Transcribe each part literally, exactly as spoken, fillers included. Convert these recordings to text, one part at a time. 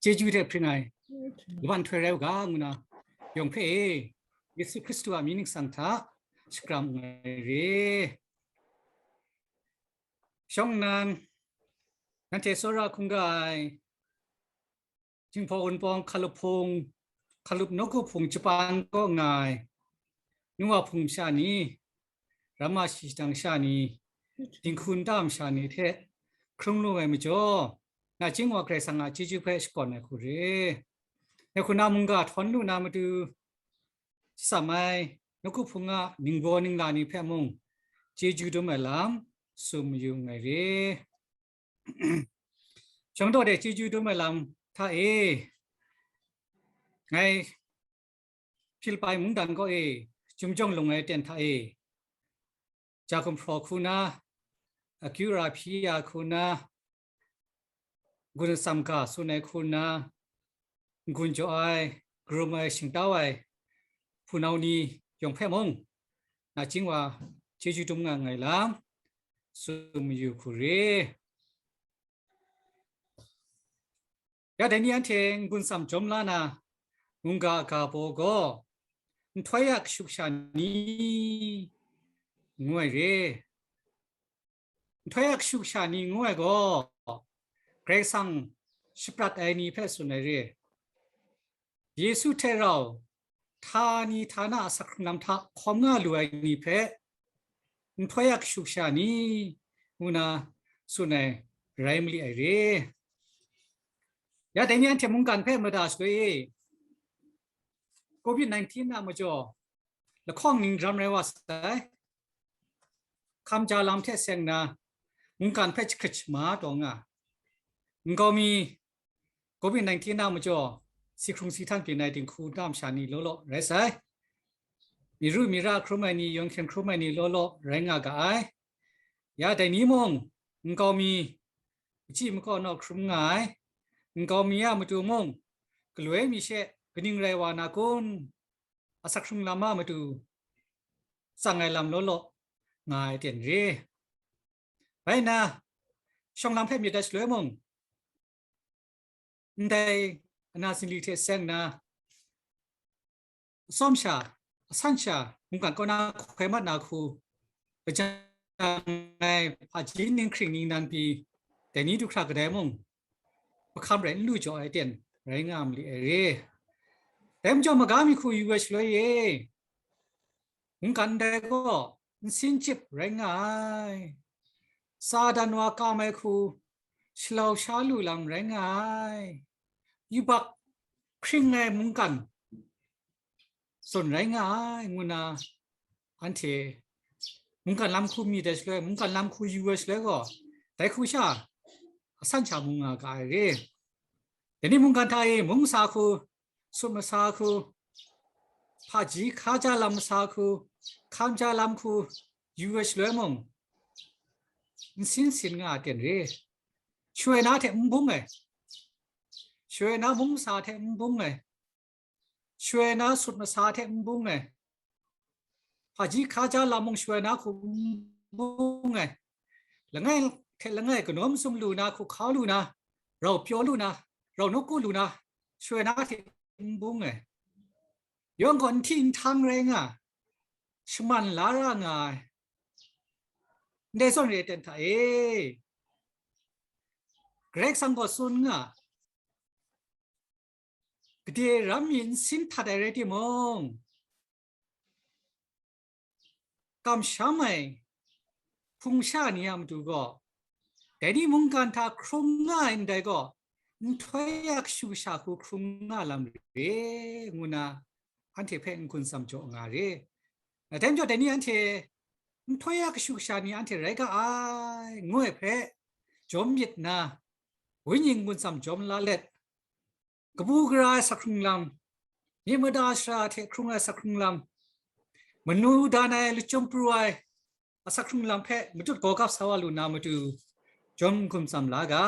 chyeju hte hpring ai, laban nhtoi rai u ga, ngu na, yawng hpe e, Yesu Hkristu a mying ningsang hta shakram ai re. Shawng nnan, nanhte tsawra hkungga ai, Jinghpaw Wunpawng, Hkalup Hpung, Hkalup Nawku Hpung Japan kaw nga ai, nu wa hpung masha ni, ramma shi shadang sha ni, dinghku nta masha ni hte hkrung lu ai majaw, nachying wa Karai Kasang a chyeju hpe shakawn ai hku re. Dai hku na mungga htawn lu na matu, shatsam ai nawku hpung a ningbaw ningla ni hpe mung chyeju dum ai lam tsun mayu nngai re. Shawng daw de chyeju dum ai lam hta e, ngai Hpilipai mungdan kaw e, Chyum Jawng Lung ai ten hta e, ja gumhpraw hku na, akyu ra hpyi ya hku na, gun atsam ga tsun ai hku na, n-gun jaw ai, karum ai, shingtau ai hpunau ni yawng hpe mung, nachying wa chyeju dum nga nngai lam tsun mayu hku re. Ya dai ni anhte n-gun tsam jawm la na, mungga a ga baw gaw, nhtoi a kashu kasha ni ngu ai re. Nhtoi a kashu kasha ni ngu ai gaw, Karai Kasang shaprat ai ni hpe tsun ai re. Yesu hte rau htani htana a asak hkrung lam hta hkawm nga lu ai ni hpe nhtoi a kashu kasha ni ngu na tsun ai rai mali ai re. Ya dai ni anhte mungkan hpe mada shaloi e, covid nineteen a majaw lahkawng ning ram rai wa sai. Hkam ja lam hte seng na, mungkan hpe jahkrit shama taw nga, nkau mi covid nineteen a majaw si hkrung si htan byin ai dinghku nta masha ni law law rai sai. Myi ru myi ra hkrum ai ni, yawng hkyen hkrum ai ni law law rai nga ga ai. Ya dai ni mung, nkau mi, machyi makaw naw hkrum nga ai, nkau mi a matu mung, galoi mi she kaning rai wa na kun, asak hkrung lam a matu tsang ai lam law law nga ai ten re. Bai nna, shawng lam hpe myit ai shaloi mung, ndai ana zingli hte seng nna, atsawm sha, asan sha, mungkan kaw na hkoi mat na hku, kajang ai hpaji ninghkring ningnan pyi, dai ni du hkra kadai mung, mahkam rai n lu jaw ai ten rai nga mali ai re. Dai majaw, maga mi hku yu ai shaloi e, mungkan ndai gaw nsin chyip rai nga ai, Satan wa kam ai hku shalau sha lu lam rai nga ai, yubak hkring ai mungkan zawn rai nga ai, ngu na anhte mungkan lam hku myit ai shaloi, mungkan lam hku yu ai shaloi gaw, dai hku sha asan sha mung nga ga ai re. Dai ni mungkan hta e mung masa hku, sut masa hku, hpaji hka ja lam masa hku, hkam ja lam hku yu ai shaloi mung, nsin sin nga a ten re. Shawoi na hte n bung ai, shawoi na mung masa hte n bung ai, shawoi na sut masa hte n bung ai, hpaji hka ja lam mung shawoi na hku n bung ai, langai hte langai kanawn mazum lu na, hku hkau lu na, rau pyaw lu na, rau nawku lu na, shawoi na hte n bung ai, yawng gaw n hti n htang rai nga, shaman la ra nga ai, ndai zawn re ai ten hta e, Karai Kasang gaw tsun nga, gade ram mi nsin htat ai rai timung, kamsham ai hpung sha ni a matu gaw, dai ni mungkan hta hkrung nga ai ndai gaw, nhtoi a kashu kasha hku hkrung nga lam re, ngu na anhte hpe n-gun tsam jaw nga re. Dai majaw, dai ni anhte nhtoi a kashu kasha ni anhte rai ga ai, ngu ai hpe jawm myit nna, wenyi n-gun tsam jawm la let, kabu gara ai asak hkrung lam, myit mada shara hte hkrung ai asak hkrung lam, manu dan ai, lachyum pru ai asak hkrung lam hpe matut gaw gap sa wa lu na matu, jawm n-gun tsam la ga,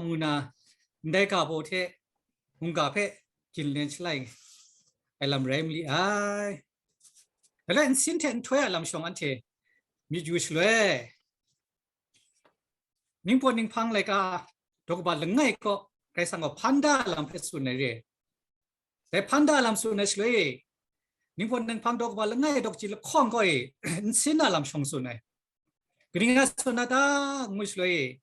ngu na, ndai ga baw hte mungga hpe ginlen shalai ai lam rai mali ai. Dai rai nsin hte nhtoi a lam shawng anhte myit yu shaloi, Ningpawt Ninghpang laika daw kaba langai kaw, Karai Kasang gaw hpan da lam hpe tsun ai re. Dai hpan da lam tsun ai shaloi, Ningpawt Ninghpang daw kaba langai daw kaji lahkawng kaw e, nsin a lam shawng tsun ai. Kaning a tsun na ta, ngu shaloi,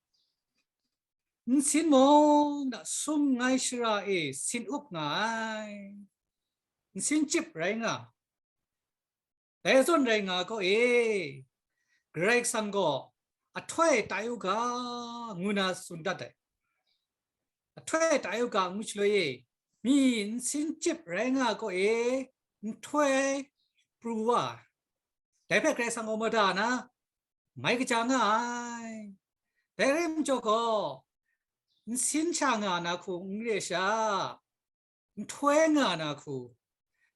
nsin mung na sum ngai shara e sin up nga ai, nsin chyip rai nga, dai zawn rai nga kaw e, Karai Kasang gaw ahtoi tai u ga, ngu na tsun dat ai. Ahtoi tai u ga, ngu shaloi e, mi nsin chyip rai nga kaw e, nhtoi pru wa ai. Dai hpe Karai Kasang gaw mada na, mai kaja nga ai. Dai rai majaw gaw, nsin sha nga na hku n re sha, nhtoi nga na hku,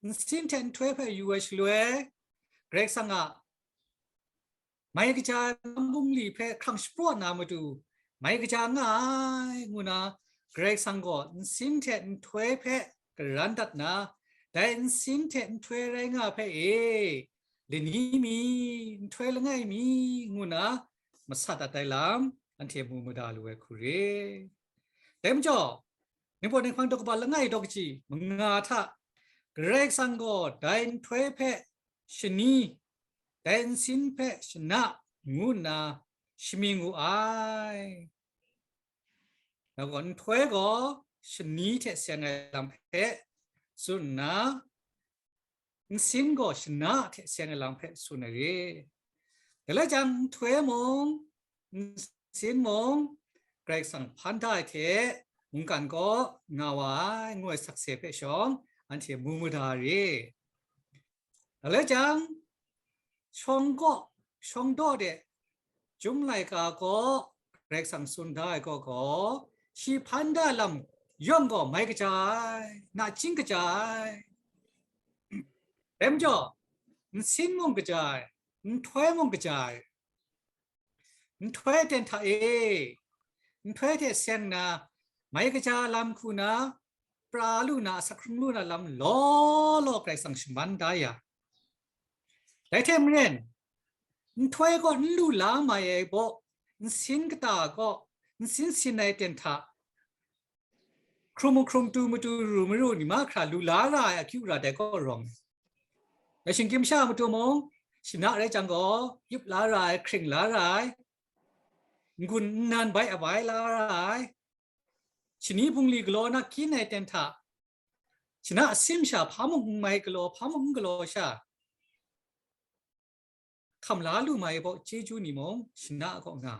nsin hte nhtoi hpe yu ai shaloi, Karai Kasang a mai kaja lam bungli hpe hkrang shapraw na matu, mai kaja nga ai, ngu na Karai Kasang gaw nsin hte nhtoi hpe karan dat na, dai nsin hte nhtoi rai nga hpe e, lani mi, nhtoi langai mi, ngu na masat dat ai lam, anhte mu mada lu ai hku re. Dai majaw, Ningpawt Ninghpang daw kaba langai daw kaji manga hta, Karai Kasang gaw dai nhtoi hpe shani, dai nsin hpe shana, ngu nna shamying wu ai. Nang gaw nhtoi gaw shani hte seng ai lam hpe tsun nna, nsin gaw shana hte seng ai lam hpe tsun ai re. Dai lai jang, nhtoi mung, nsin mung, Karai Kasang hpan da ai hte mungkan kaw nga wa ai, ngu ai sakse hpe shawng, anhte mu mada re. Dai lai jang, shawng kaw, shawng daw de, Chyum laika kaw Karai Kasang tsun da ai kaw gaw, shi hpan da lam yawng gaw mai kaja ai, nachying kaja ai. Dai majaw, nsin mung kaja ai, nhtoi mung kaja ai. Nhtoi aten hta e, nhtoi hte seng na, mai kaja lam hku na, pra lu na, asak hkrung lu na lam law law Karai Kasang shaman da ya. Dai hte maren, nhtoi kaw n lu la mai ai baw, nsin kata kaw, nsin sin ai ten hta, hkrum hkrum tu matu ru maru ni mahkra lu la ra ai akyu ra dai kaw rawng ai. Dai shinggyim masha matu mung, shana rai jang gaw, yup la ra ai, hkring la ra ai, n-gun nnan bai abai la ra ai, shani bungli galaw na kyin ai ten hta, shana asim sha hpa mung n mai galaw, hpa mung n galaw sha, hkam la lu mai baw chyeju ni mung shana kaw nga.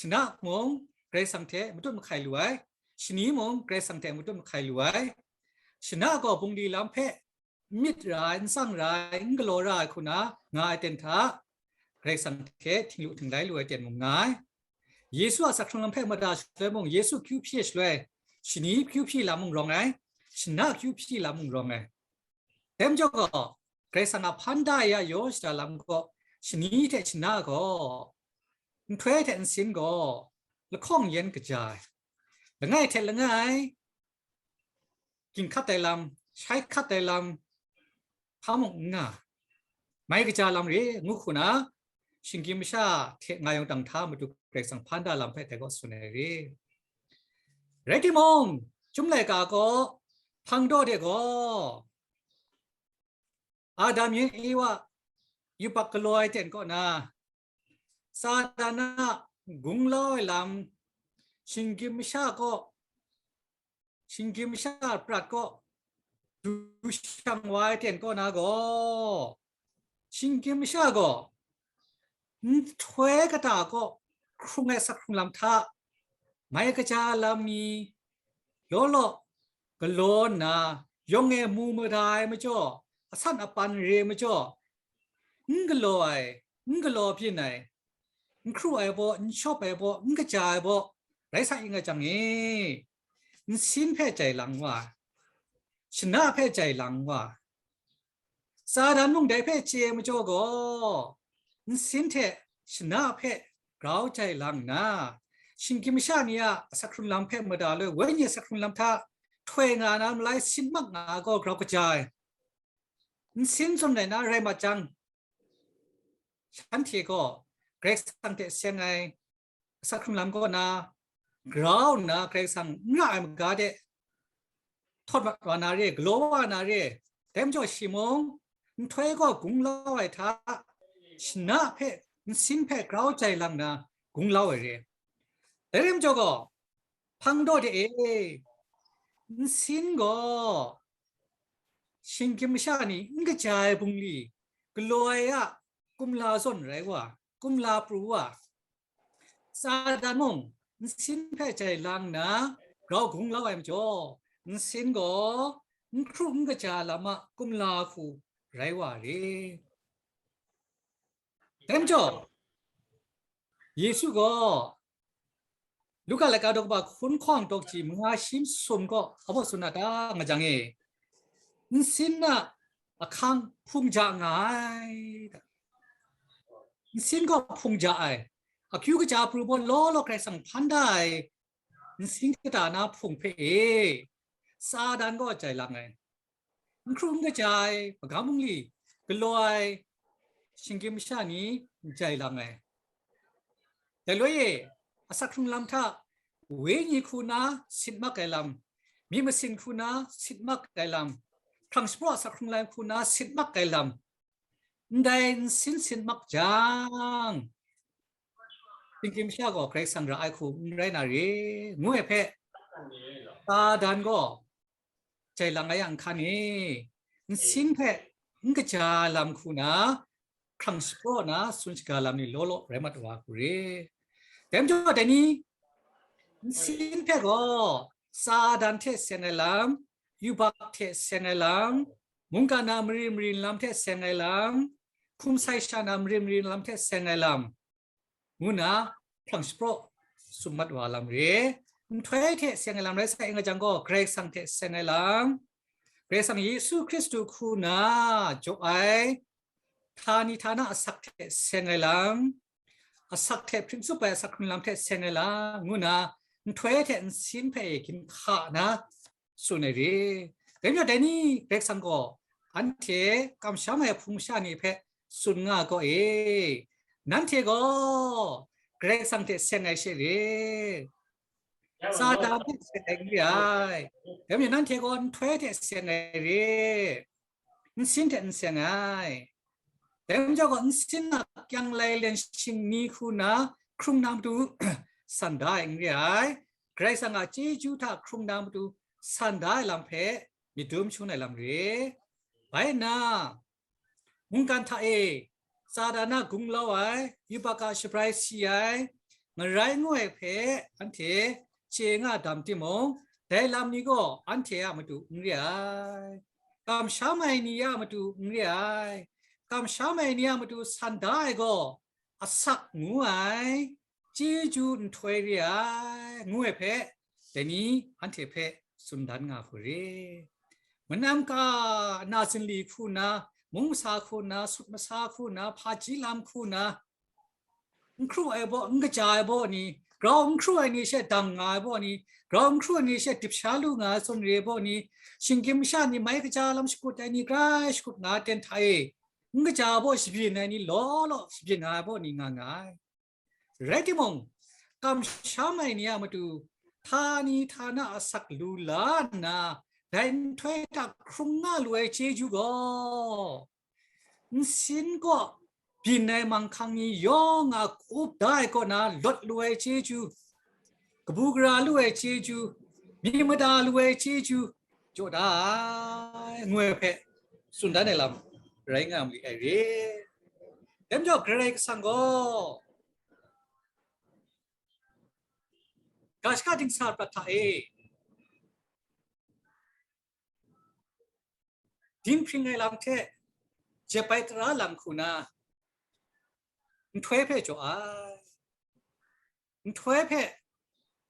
Shana mung Karai Kasang hte matut mahkai lu ai, shani mung Karai Kasang hte matut mahkai lu ai. Shana gaw bungli lam hpe n myit ra ai, n tsang ra ai, n galaw ra ai hku na nga ai ten hta, Karai Kasang hte htinglu htinglai lu ai ten mung nga ai. Yesu a asak hkrung lam hpe mada shaloi mung, Yesu akyu hpyi shaloi, shani akyu hpyi lam mung rawng ai, shana akyu hpyi lam mung rawng ai. Dai majaw gaw, Karai Kasang a hpan da ya yaw shada lam gaw, shani hte shana gaw, nhtoi hte nsin gaw, lahkawng yen kaja ai, langai hte langai, ging hkat ai lam, shai hkat ai lam, hpa mung n nga, mai kaja lam re, ngu hku na, shinggyim masha hte nga yawng dang hta matu Karai Kasang hpan da lam hpe dai gaw tsun ai re. Rai timung, Chyum laika gaw, hpang daw de gaw, Adam yin Ewa yubak galaw ai ten kaw na, Satan a gunglau ai lam, shinggyim masha kaw, shinggyim masha prat kaw, du shang wa ai ten kaw na gaw, shinggyim masha gaw, nhtoi kata kaw hkrung ai asak hkrung lam hta, mai kaja lam mi, law law galaw nna, yawng e mu mada ai majaw, asan apan re ai majaw, n galaw ai, n galaw byin ai, n hkru ai baw, n shawp ai baw, n kaja ai baw, rai sa ing a jang e, nsin hpe jai lang wa, shana hpe jai lang wa, Satan mung dai hpe chye ai majaw gaw, nsin hte shana hpe grau jai lang nna, shinggyim masha ni a asak hkrung lam hpe mada loi, wenyi asak hkrung lam hta htoi nga na malai sin mak nga ai gaw grau kaja ai. Nsin zawn rai na rai mat jang, shanhte gaw Karai Kasang hte seng ai asak hkrung lam kaw na, grau nna Karai Kasang n ra ai maga de, htawt mat wa na re, galaw wa na re, dai majaw shi mung, nhtoi gaw gung lau ai hta, shana hpe, nsin hpe grau jai lang nna gung lau ai re. Dai rai majaw gaw, hpang daw de e, nsin gaw shinggyim masha ni n kaja ai bungli, galaw ai a kumla zawn rai wa, kumla pru wa, Satan mung nsin hpe jai lang nna grau gung lau ai majaw, nsin gaw n hkru n kaja lam a kumla hku rai wa re. Dai majaw, Yesu gaw Luka laika daw kaba hkun hkawng dawk ji manga shi masum kaw a baw tsun na ta nga jang e, nsin a ahkang hpung ja nga ai, nsin gaw hpung ja ai, akyu kaja pru baw law law Karai Kasang hpan da ai nsin kata na hpung hpe e, Satan gaw jai lang ai, n hkru n kaja ai, magam bungli galaw ai shinggyim masha ni jai lang ai. Dai loi e, asak hkrung lam hta wenyi hku na sit mak ai lam, myit masin hku na sit mak ai lam, hkrang shapraw asak hkrung lam hku na sit mak ai lam, ndai nsin sit mak jang, shinggyim masha gaw Karai Kasang ra ai hku n rai na re, ngu ai hpe, Satan gaw jai lang ai a nhkan e, nsin hpe n kaja lam hku na, hkrang shapraw na, tsun shaga lam ni law law rai mat wa hku re. Dai majaw dai ni, nsin hpe gaw Satan hte seng ai lam, yubak hte seng ai lam, mungkan na mari mari lam hte seng ai lam, hkum sai sha na mari mari lam hte seng ai lam, ngu na hkrang shapraw tsun mat wa lam re. Nhtoi hte seng ai lam rai sai nga jang gaw, Karai Kasang hte seng ai lam, Karai Kasang Yesu Hkristu hku na jaw ai, htani htana asak hte seng ai lam, asak hte hpring tsup ai asak hkrung lam hte seng ai lam, ngu na nhtoi hte nsin hpe e ginhka na tsun ai re. Dai majaw dai ni Karai Kasang gaw anhte kamsham ai hpung masha ni hpe tsun nga gaw e, nanhte gaw Karai Kasang hte seng ai she re, Satan hte seng ai n re ai. Dai majaw nanhte gaw nhtoi hte seng ai re, nsin hte n seng ai. Dai majaw gaw, nsin a kyang lailen shingni hku na hkrung na matu san da ai n re ai, Karai Kasang a chyeju hta hkrung na matu san da ai lam hpe myit dum shangun ai lam re. Bai nna, mungkan hta e Satan a gung lau ai, yubak a shabrai si ai, ngarai ngu ai hpe anhte chye nga dam timung, dai lam ni gaw anhte a matu n re ai, kamsham ai ni a matu n re ai, kamsham ai ni a matu san da ai gaw asak ngu ai, chyeju nhtoi re ai, ngu ai hpe, dai ni anhte hpe tsun dan nga hku re. Manam ka na zinli hku na, mung masa hku na, sut masa hku na, hpaji lam hku na, n hkru ai baw, n kaja ai baw ni, grau n hkru ai ni she dang nga ai baw ni, grau n hkru ai ni she dip sha lu nga ai zawn re ai baw ni, shinggyim masha ni mai kaja lam shakut ai ni grai shakut nga ai ten hta e, n kaja ai baw shabyin ai ni law law shabyin nga ai baw ni nga nga ai. Rai timung, kamsham ai ni a matu, htani htana asak lu la nna, dai nhtoi hta hkrung nga lu ai chyeju gaw, nsin kaw byin ai manghkang ni yawng a up da ai kaw na lawt lu ai chyeju, kabu gara lu ai chyeju, myit mada lu ai chyeju, jaw da ai, ngu ai hpe tsun dan ai lam rai nga ma li ai re. Dai majaw Karai Kasang gaw, ga shaka dingsa prat hta e, dinghpring ai lam hte jep ai tara lam hku na, nhtoi hpe jaw ai, nhtoi hpe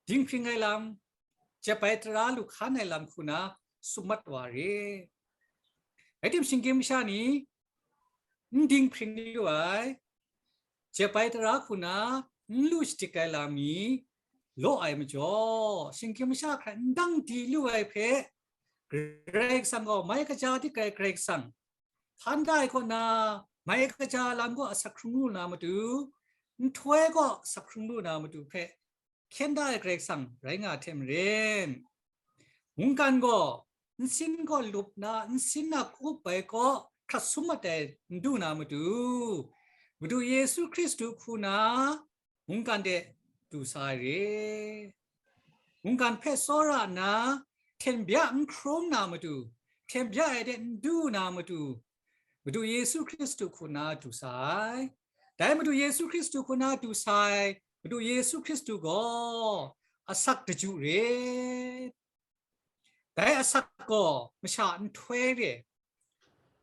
dinghpring ai lam, jep ai tara lu hkan ai lam hku na sum mat wa re. Rai tim, shinggyim masha ni n dinghpring lu ai, jep ai tara hku na n lu shadik ai lam ni law ai majaw, shinggyim masha hkrai n dang di lu ai hpe, Karai Kasang gaw mai kaja dik ai Karai Kasang, hpan da ai kaw na, mai kaja lam gaw asak hkrung lu na matu, nhtoi gaw asak hkrung lu na matu hpe, hkyen da ai Karai Kasang rai nga hte maren, mungkan gaw nsin gaw lup na, nsin a up ai kaw hkrat sum mat ai n du na matu, Madu Yesu Hkristu hku na mungkan de du sa ai re. Mungkan hpe tsawra nna, hten bya n hkrum na matu, hten bya ai de n du na matu, Madu Yesu Hkristu hku na du sa ai. Dai Madu Yesu Hkristu hku na du sa ai, Madu Yesu Hkristu gaw asak daju re. Dai asak gaw masha nhtoi re.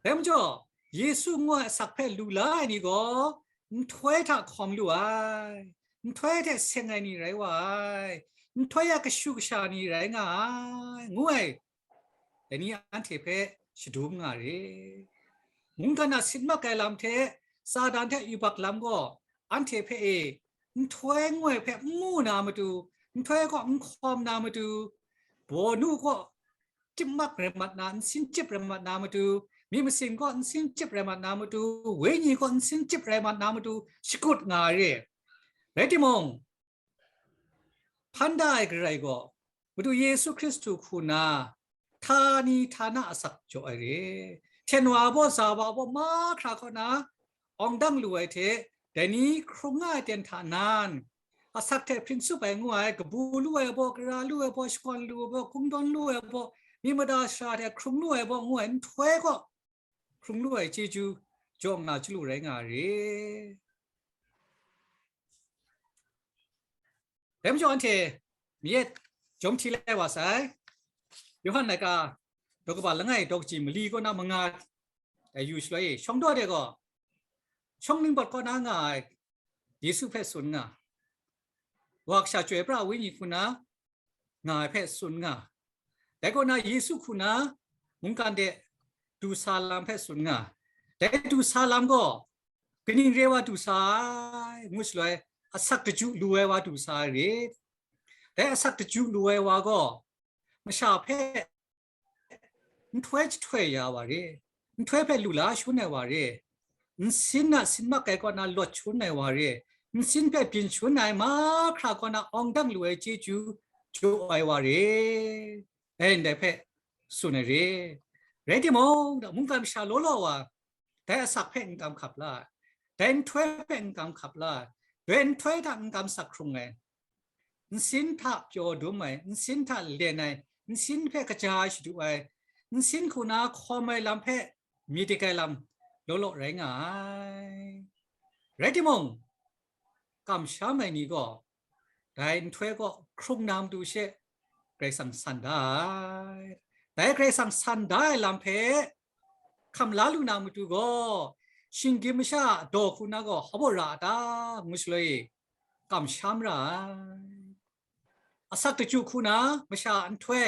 Dai majaw, Yesu ngu ai asak hpe lu la ai ni gaw, nhtoi hta hkawm lu ai, nhtoi hte seng ai ni rai wa ai, nhtoi a kashu kasha ni rai nga ai, ngu ai. Dai ni anhte hpe shadum nga re. Mungkan a sit mak ai lam hte, Satan hte yubak lam gaw, anhte hpe e, nhtoi ngu ai hpe n mu na matu, nhtoi kaw n hkawm na matu, bawnu kaw chyip mak rai mat na, nsin chyip rai mat na matu, myit masin kaw nsin chyip rai mat na matu, wenyi kaw nsin chyip rai mat na matu, shakut nga ai re. Rai timung, hpan da ai Karai gaw, Madu Yesu Hkristu hku na, htani htana asak jaw ai re. Hten wa baw, za wa baw, mahkra kaw na, awng dang lu ai hte, dai ni hkrung nga ai ten hta nan, asak hte hpring tsup ai ngu ai, kabu lu ai baw, kara lu ai baw, shakawn lu ai baw, kungdawn lu ai baw, myit mada shara hte hkrung lu ai baw ngu ai nhtoi kaw, hkrung lu ai chyeju jaw nga chyalu rai nga re. Dai majaw anhte myit jawm hti lai wa sai. Yawhan laika daw kaba langai daw kaji mali kaw na manga, dai yu shaloi e, shawng daw de gaw, shawng ningpawt kaw na nga ai Yesu hpe tsun nga, wa kasha chyoi pra ai wenyi hku na nga ai hpe tsun nga. Dai kaw na Yesu hku na mungkan de du sa lam hpe tsun nga. Dai du sa lam gaw kaning re wa du sa ai, ngu shaloi, asak daju lu ai wa du sa ai re. Dai asak daju lu ai wa gaw, masha hpe nhtoi jahtoi ya wa re, nhtoi hpe lu la shangun ai wa re, nsin a sit mak ai kaw na lawt shangun ai wa re, nsin hpe byin shangun ai mahkra kaw na awng dang lu ai chyeju jaw ai wa re, dai ndai hpe tsun ai re. Rai timung, mungkan masha law law wa, dai asak hpe n kam hkap la ai, dai nhtoi hpe n kam hkap la ai, dai nhtoi hta n kam sak hkrung ai, nsin hta pyaw dum ai, nsin hta len ai, nsin hpe kaja ai shadu ai, nsin hku na hkawm ai lam hpe myit dik ai lam law law rai nga ai. Rai timung, kamsham ai ni gaw dai nhtoi kaw hkrung na matu she Karai Kasang san da ai. Dai Karai Kasang san da ai lam hpe hkam la lu na matu gaw, shinggyim masha a daw hku na gaw hpa baw ra a ta, ngu shaloi, kamsham ra ai. Asak daju hku na masha a nhtoi,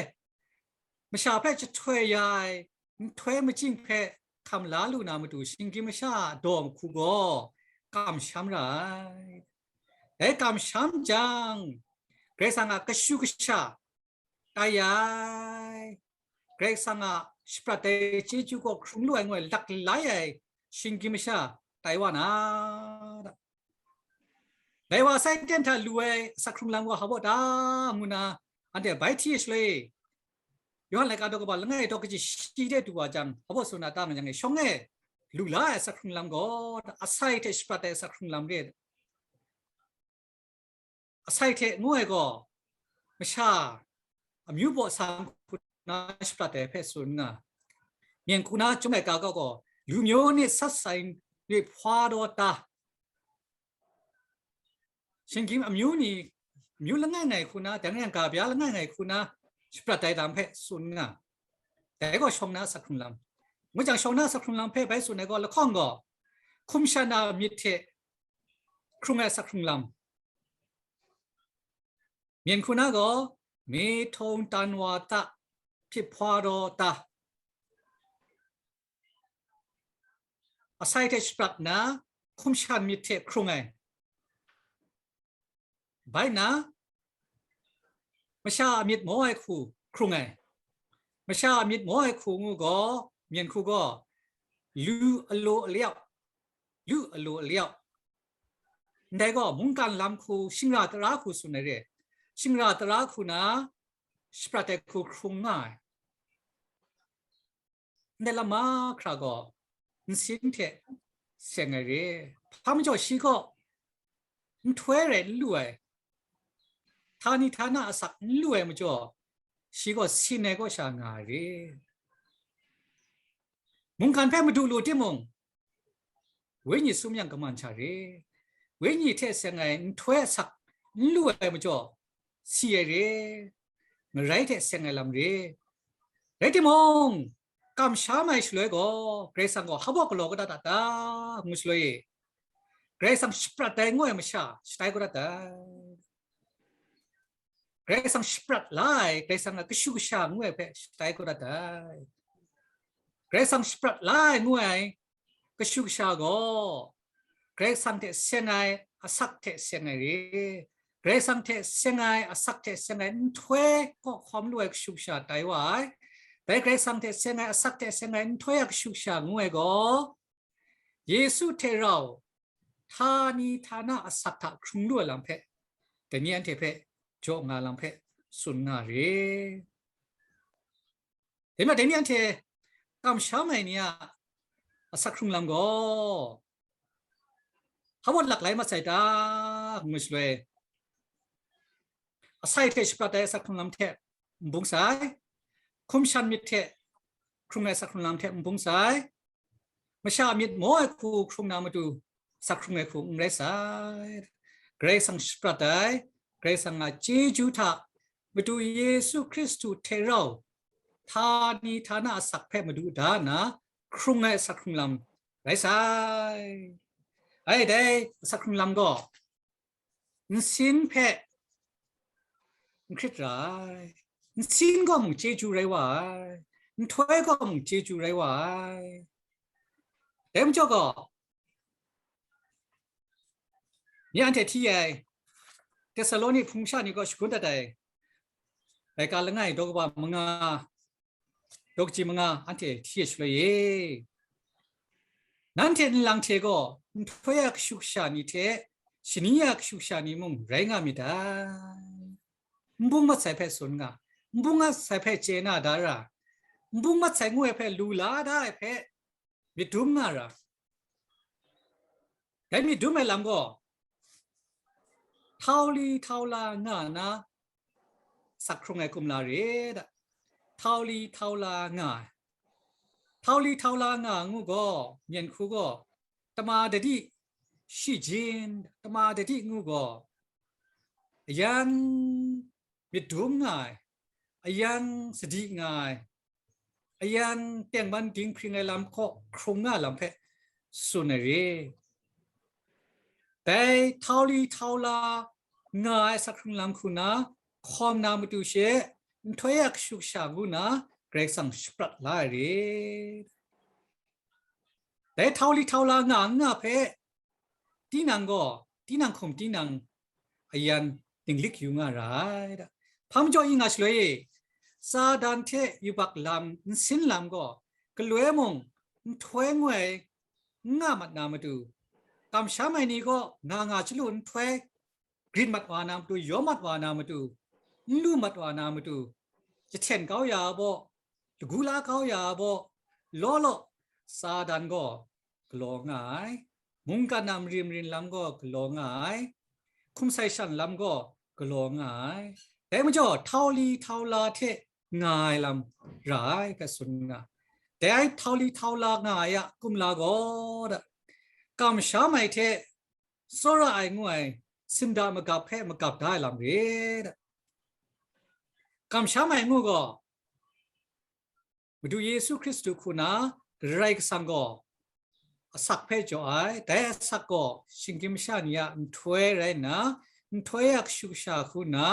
masha hpe jahtoi ya ai nhtoi majing hpe hkam la lu na matu, shinggyim masha a daw hku gaw kamsham ra ai. Dai kamsham jang, Karai Kasang a kashu kasha tai ai, Karai Kasang a shaprat ai chyeju gaw hkrung lu ai ngu ai laklai ai shinggyim masha tai wa na, dai wa sai ten hta lu ai asak hkrung lam gaw hpa baw ta, ngu na anhte bai hti shaloi, Yawhan laika daw kaba langai daw kaji shi de du wa jang, hpa baw tsun na ta nga jang e, shawng e lu la ai asak hkrung lam gaw, asai hte shaprat ai asak hkrung lam re. Asai hte ngu ai gaw, masha amyu baw sa hku na shaprat ai hpe tsun nga. Myen hku na Chyum laika kaw gaw, လူမျိုးနှင့် ဆက်ဆံ၍ ဖွားသောသား, shinggyim amyu ni, amyu langai ngai hku na, dang yang ga bya langai ngai hku na shaprat ai lam hpe tsun nga. Dai gaw shawng na asak hkrung lam. Ngu jang, shawng na asak hkrung lam hpe bai tsun ai gaw, lahkawng gaw, hkum shan a myit hte hkrung ai asak hkrung lam. Myen hku na gaw, မေထုန်တန်ဝါသဖြင့် ဖွားသောသား. Asai hte shaprat nna, hkum shan myit hte hkrung ai. Bai nna, masha a myit maw ai hku hkrung ai. Masha a myit maw ai hku ngu gaw, myen hku gaw, လူအလိုအလျောက်, လူအလိုအလျောက်. Ndai gaw, mungkan lam hku, shingra tara hku tsun ai re. shingra tara hku na shaprat ai hku hkrung nga ai. Ndai lam mahkra gaw nsin hte seng ai re. Hpa majaw shi gaw nhtoi rai n lu ai, htani htana asak n lu ai majaw, shi gaw sin ai kaw sha nga ai re. Mungkan hpe madu lu timung, wenyi sum yang kaman sha re. Wenyi hte seng ai nhtoi asak n lu ai majaw, si ai re, ngarai hte seng ai lam re. Rai timung, kamsham ai shaloi gaw, Karai Kasang gaw hpa baw galaw kau dat a ta, ngu shaloi, Karai Kasang shaprat ai ngu ai masha shatai kau dat ai. Karai Kasang shaprat la ai, Karai Kasang a kashu kasha ngu ai hpe shatai kau dat ai. Karai Kasang shaprat la ai ngu ai kashu kasha gaw, Karai Kasang hte seng ai, asak hte seng ai re. Karai Kasang hte seng ai, asak hte seng ai nhtoi kaw hkawm lu ai kashu kasha tai wa ai. Dai Karai Kasang hte seng ai, asak hte seng ai nhtoi a kashu kasha ngu ai gaw, Yesu hte rau htani htana asak hta hkrung lu ai lam hpe, dai ni anhte hpe jaw nga lam hpe tsun nga re. Dai majaw, dai ni anhte kamsham ai ni a asak hkrung lam gaw, hpa baw lak lai mat sai ta, ngu shaloi, asai hte shaprat ai asak hkrung lam hte n bung sai, hkum shan myit hte hkrung ai asak hkrung lam hte n bung sai, masha myit maw ai hku hkrung na matu asak hkrung ai hku n rai sai. Karai Kasang shaprat ai, Karai Kasang a chyeju hta Madu Yesu Hkristu hte rau htani htana asak hpe madu da nna hkrung ai asak hkrung lam rai sai. Ai, dai asak hkrung lam gaw nsin hpe n hkrit ra ai. Nsin gaw mung chyeju rai wa ai, nhtoi gaw mung chyeju rai wa ai. Dai majaw gaw, ni anhte hti ai, Tesaloni hpung sha ni kaw shagun dat ai, laika langai daw kaba manga, daw kaji manga anhte hti ai shaloi e, nanhte nlang hte gaw nhtoi a kashu kasha ni hte shani a kashu kasha ni mung rai nga myit dai. N bung mat sai hpe tsun nga, n bung mat sai hpe chye na da ra, n bung mat sai ngu ai hpe lu la da ai hpe myit dum nga ra. Dai myit dum ai lam gaw, htau li htau la nga na, asak hkrung ai kumla re da. Htau li htau la nga ai. Htau li htau la nga ngu gaw, myen hku gaw, tama dadi shijin, tama dadi ngu gaw, ayan myit dum nga ai, ayan sadi nga ai, ayan tengman dinghpring ai lam hkaw hkrung nga lam hpe tsun ai re. Dai htau li htau la nga ai asak hkrung lam hku na hkawm na matu she, nhtoi a kashu kasha ngu na Karai Kasang shaprat la ai re. Dai htau li htau la nga n nga hpe, tinang gaw, tinang hkum tinang ayan dinglik yu nga ra ai da. Hpa majaw i nga shaloi e, Satan hte yubak lam, nsin lam gaw, galoi mung nhtoi ngoi n nga mat na matu, kamsham ai ni gaw nga nga chyalu nhtoi grin mat wa na matu, yawm mat wa na matu, n lu mat wa na matu, jahten kau ya a baw, lagu la kau ya a baw, law law, Satan gaw galaw nga ai. Mungkan a marin marin lam gaw galaw nga ai. Hkum sai shan lam gaw galaw nga ai. Dai majaw, htau li htau la hte nga ai lam ra ai, hpe tsun nga. Dai htau li htau la nga ai a kumla gaw, da, kamsham ai hte tsawra ai ngu ai sinda magap hpe magap da ai lam re, da. Kamsham ai ngu gaw, Madu Yesu Hkristu hku na Karai Kasang gaw asak hpe jaw ai, dai asak gaw shinggyim masha ni a nhtoi rai nna, nhtoi a kashu kasha hku nna,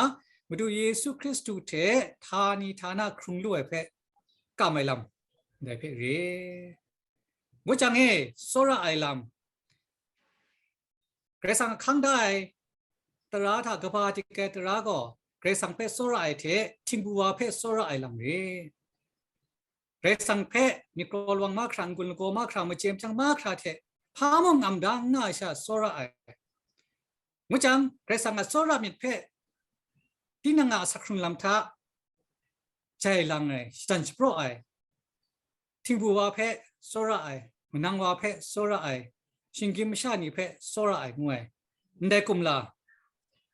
Madu Yesu Hkristu hte htani htana hkrung lu ai hpe kam ai lam, ndai hpe re. Ngu jang e, tsawra ai lam, Karai Kasang ahkang da ai tara hta kaba dik ai tara gaw, Karai Kasang hpe tsawra ai hte, htingbu wa hpe tsawra ai lam re. Karai Kasang hpe myit kraw lawang mahkra, n-gun lagaw mahkra, machye mahkyang mahkra hte hpa mung ngam da n nga ai sha tsawra ai. Ngu jang, Karai Kasang a tsawra myit hpe tinang a asak hkrung lam hta jai lang ai, shadan shapraw ai, htingbu wa hpe tsawra ai, manang wa hpe tsawra ai, shinggyim masha ni hpe tsawra ai ngu ai, ndai kumla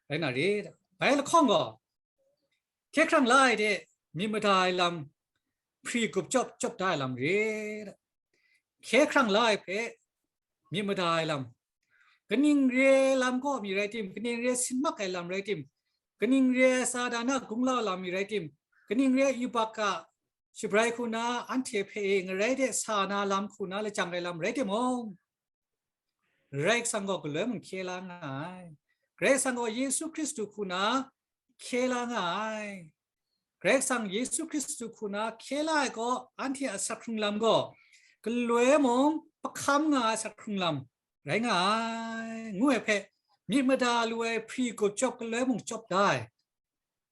rai na rit. Bai lahkawng gaw, hkye hkrang la ai de myit mada ai lam hpri gup chyawp chyawp da ai lam rit. Hkye hkrang la ai hpe myit mada ai lam, kaning re ai lam kaw mi rai tim, kaning re sin mak ai lam rai tim, kaning re ai Satan a gunglau lam mi rai tim, kaning re ai yubak a shabrai hku na anhte hpe ngarai de sa na lam hku na lajang ai lam rai timung, Karai Kasang gaw galoi mung hkye la nga ai. Karai Kasang gaw Yesu Hkristu hku na hkye la nga ai. Karai Kasang Yesu Hkristu hku na hkye la ai gaw, anhte a asak hkrung lam gaw galoi mung pahkam nga ai asak hkrung lam rai nga ai, ngu ai hpe, myit mada lu ai hpri gup chyawp galoi mung chyawp da ai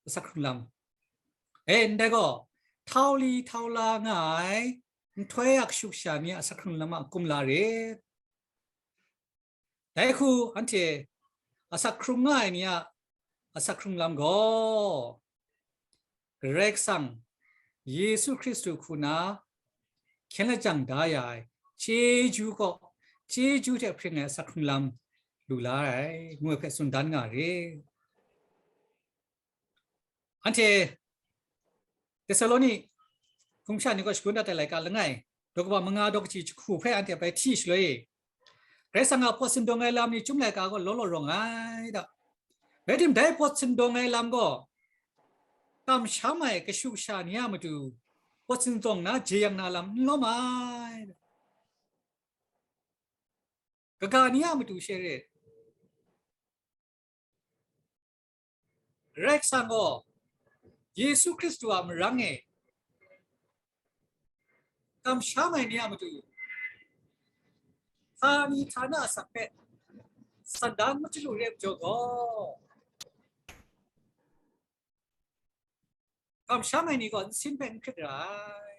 asak hkrung lam. E, ndai gaw, htau li htau la nga ai nhtoi a kashu kasha ni a asak hkrung lam a kumla rit. Dai hku anhte asak hkrung nga ai ni a asak hkrung lam gaw, Karai Kasang Yesu Hkristu hku na hkyen lajang da ya ai chyeju kaw, chyeju hte hpring ai asak hkrung lam lu la ai, ngu ai hpe tsun dan nga re. Anhte Tesaloni hpung sha ni kaw shagun dat ai laika langai, daw kaba manga daw kaji jahku hpe anhte bai hti shaloi, Karai Kasang a pawt sindawng ai lam ni chyum laika gaw law law rawng ai da. Rai tim, dai pawt sindawng ai lam gaw kamsham ai kashu kasha ni a matu pawt sindawng na jeyang na lam n lawm ai. Kaga ni a matu she re. Karai Kasang gaw Yesu Hkristu a marang e kamsham ai ni a matu, htani htana asak hpe sandan machyalu re ai majaw gaw, kamsham ai ni gaw nsin hpe n hkrit ra ai,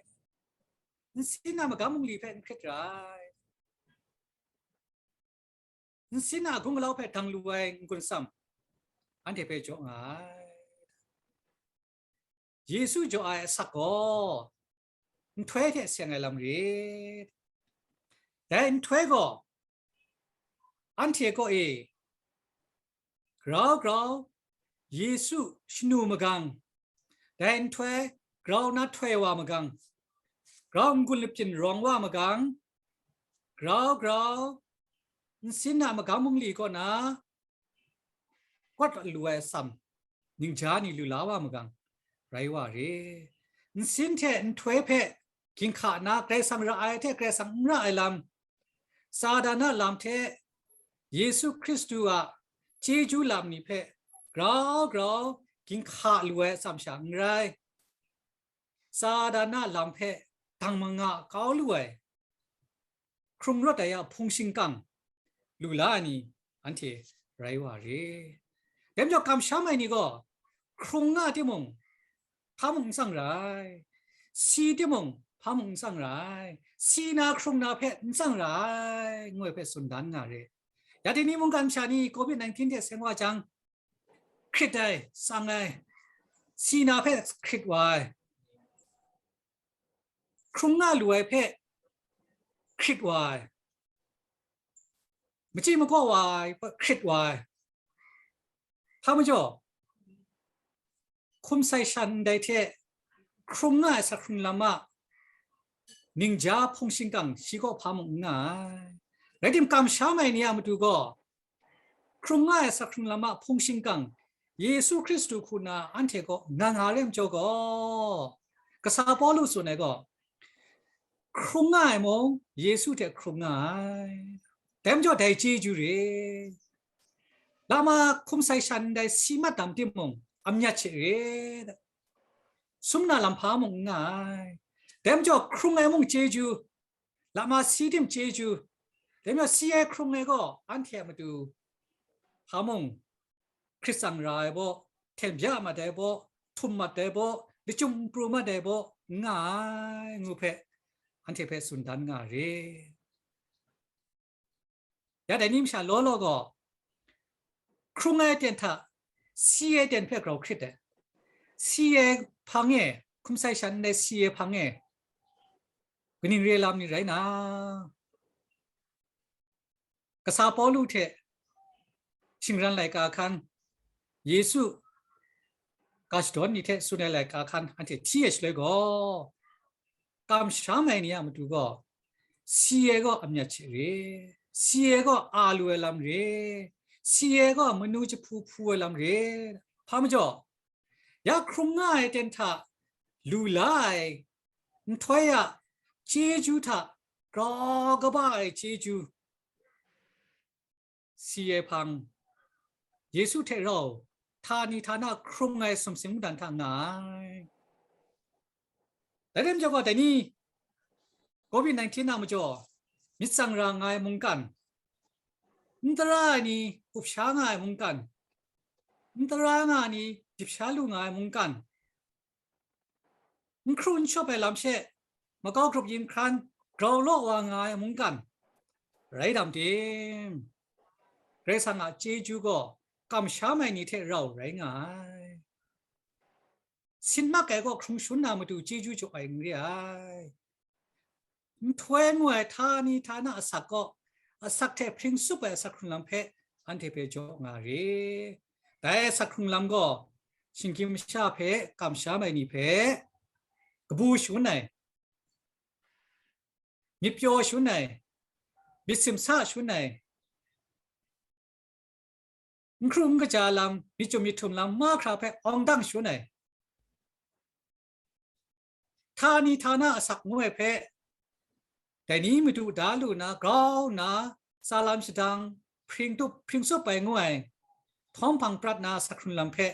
nsin a magam bungli hpe n hkrit ra ai, nsin a gung galau hpe dang lu ai n-gun tsam, anhte hpe jaw nga ai. Yesu jaw ai asak gaw nhtoi hte seng ai lam rit. Dai nhtoi gaw anhte kaw e grau grau Yesu shanu magang, dai nhtoi grau na htoi wa magang, grau n-gun lapyin rawng wa magang, grau grau nsin a magam bungli kaw na kawt lu ai atsam ningja ni lu la wa magang rai wa re. Nsin hte nhtoi hpe ginhka na Karai Kasang ra ai hte Karai Kasang n ra ai lam, Satan a lam hte Yesu Hkristu a chyeju lam ni hpe grau grau ginhka lu ai atsam sha n rai, Satan a lam hpe dang manga kau lu ai, hkrung rawt ai a hpung shingkang lu la ai ni anhte rai wa re. Dai majaw kamsham ai ni gaw hkrung nga timung, hpa mung n tsang ra ai, si timung, hpa mung n tsang ra ai, si na hkrung na hpe n tsang ra ai, ngu ai hpe tsun dan nga re. Ya dai ni mungkan masha ni covid nineteen hte seng wa jang, hkrit ai, tsang ai, si na hpe hkrit wa ai, hkrung nga lu ai hpe hkrit wa ai, machyi makaw wa ai hpe hkrit wa ai, hpa majaw, hkum sai shan ndai hte hkrung nga ai asak hkrung lam a ningja hpung shingkang shi kaw hpa mung n nga ai. Rai tim, kamsham ai ni a matu gaw, hkrung nga ai asak hkrung lam a hpung shingkang Yesu Hkristu hku na anhte kaw nga nga re ai majaw gaw, kasa Pawlu tsun ai gaw, hkrung nga ai mung Yesu hte hkrung nga ai. Dai majaw dai chyeju re. Lama hkum sai shan ndai si mat dam timung, a myat hte re. Sum na lam hpa mung n nga ai. Dai majaw hkrung ai mung chyeju, lama si tim chyeju, dai majaw si ai hkrung ai gaw anhte a matu hpa mung hkrit tsang ra ai baw, hten bya mat ai baw, htum mat ai baw, lachyum pru mat ai baw n nga ai, ngu hpe anhte hpe tsun dan nga re. Ya dai ni masha law law gaw, hkrung ai aten hta si ai aten hpe grau hkrit ai. si ai hpang e, hkum sai shan ndai si ai hpang e, kaning re lam ni rai na, kasa Pawlu hte shingran laika hkan, Yesu ga shadawn ni hte tsun ai laika hkan anhte hti ai shaloi gaw, kamsham ai ni a matu gaw, si ai gaw amyat hte re, si ai gaw a lu ai lam re, si ai gaw manu jahpu hpu ai lam re. Hpa majaw, ya hkrung nga ai aten hta lu la ai nhtoi a chyeju hta grau kaba ai chyeju si ai hpang, Yesu hte rau htani htana hkrung ai sumsing mungdan hta nga ai. Dai rai majaw gaw, dai ni covid nineteen a majaw myit tsang ra nga ai mungkan, n tara ai ni up sha nga ai mungkan, n tara nga ai ni dip sha lu nga ai mungkan, n hkru n shawp ai lam she makau grup yin hkran grau law wa nga ai mungkan rai dam tim, Karai Kasang a chyeju gaw kamsham ai ni hte rau rai nga ai. Sin mak ai gaw hkrung shangun na matu chyeju jaw ai n re ai. Nhtoi ngu ai htani htana asak gaw, asak hte hpring tsup ai asak hkrung lam hpe anhte hpe jaw nga re. Dai asak hkrung lam gaw, shinggyim masha hpe kamsham ai ni hpe kabu shangun ai, myit pyaw shangun ai, myit simsa shangun ai, n hkru n kaja lam, myit chyum myit htum lam mahkra hpe awng dang shangun ai, htani htana asak ngu ai hpe, dai ni madu da lu na grau nna, tsa lam shadang, hpring tup, hpring tsup ai ngu ai, htawm hpang prat na asak hkrung lam hpe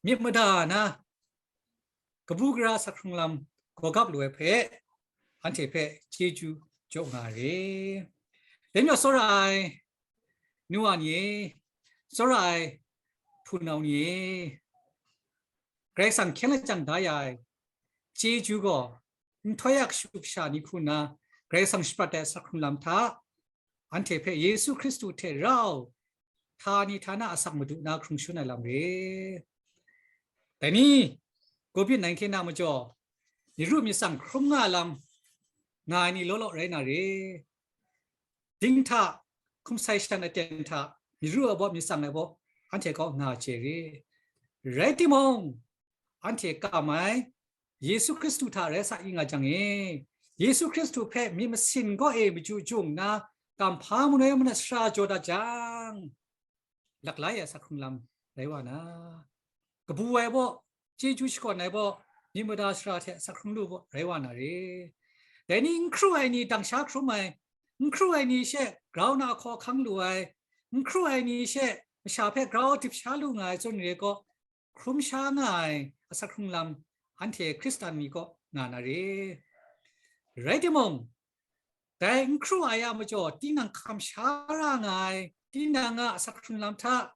myit mada na, kabu gara asak hkrung lam gawgap lu ai hpe, anhte hpe chyeju jaw nga re. Dai majaw, tsawra ai nu wa ni e, tsawra ai hpunau ni e, Karai Kasang hkying lajang da ya ai chyeju gaw, nhtoi a kashu kasha ni hku nna Karai Kasang shaprat ai asak hkrung lam hta, anhte hpe Yesu Hkristu hte rau htani htana asak madu na hkrung shangun ai lam re. Dai ni, covid nineteen a majaw, myit ru myit tsang hkrum nga lam nga ai ni law law rai na re. Ding hta, hkum sai shan aten hta, myit ru ai baw, myit tsang ai baw, anhte kaw nga chye re. Rai timung, anhte kam ai Yesu Hkristu hta rai sa ing nga jang e, Yesu Hkristu hpe myit masin kaw e maju jung nna, kamhpa manoi manat sara jaw dat jang, laklai ai asak hkrung lam rai wa na, kabu ai baw, chyeju shakawn ai baw, myit mada sara hte asak hkrung lu baw rai wa na re. Dai ni n hkru ai ni dang sha hkrum ai, n hkru ai ni she grau na hkaw hkang lu ai, n hkru ai ni she masha hpe grau dip sha lu nga ai zawn re kaw, hkrum sha nga ai asak hkrung lam anhte Hkristan ni kaw nga na re. Rai timung, dai n hkru ai a majaw, tinang hkam sha ra nga ai, tinang a asak hkrung lam hta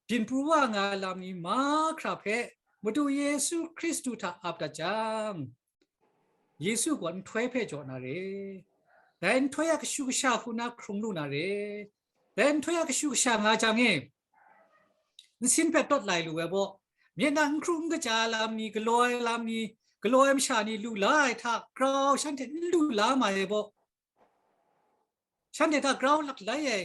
byin pru wa nga ai lam ni mahkra hpe Madu Yesu Hkristu hta ap dat jang, Yesu gaw nhtoi hpe jaw na re. Dai nhtoi a kashu kasha hku na hkrung lu na re. Dai nhtoi a kashu kasha nga jang e, nsin hpe tawt lai lu ai baw, myit na n hkru n kaja lam ni, galaw ai lam ni, galaw ai masha ni lu la ai hta grau shanhte n lu la ma ai baw, shanhte hta grau laklai ai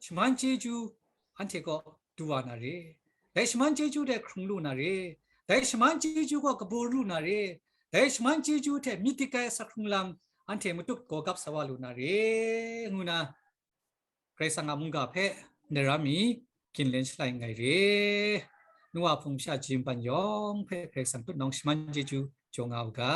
shaman chyeju anhte kaw du wa na re. Dai shaman chyeju de hkrung lu na re. Dai shaman chyeju gaw kabu lu na re. Dai shaman chyeju hte myit dik ai asak hkrung lam anhte matut gawgap sa wa lu na re, ngu na, Karai Kasang a mungga hpe ndai ram mi ginlen shalai nngai re. Nu wa hpung masha jim ban yawng hpe Karai Kasang tutnawng shaman chyeju jaw nga u ga.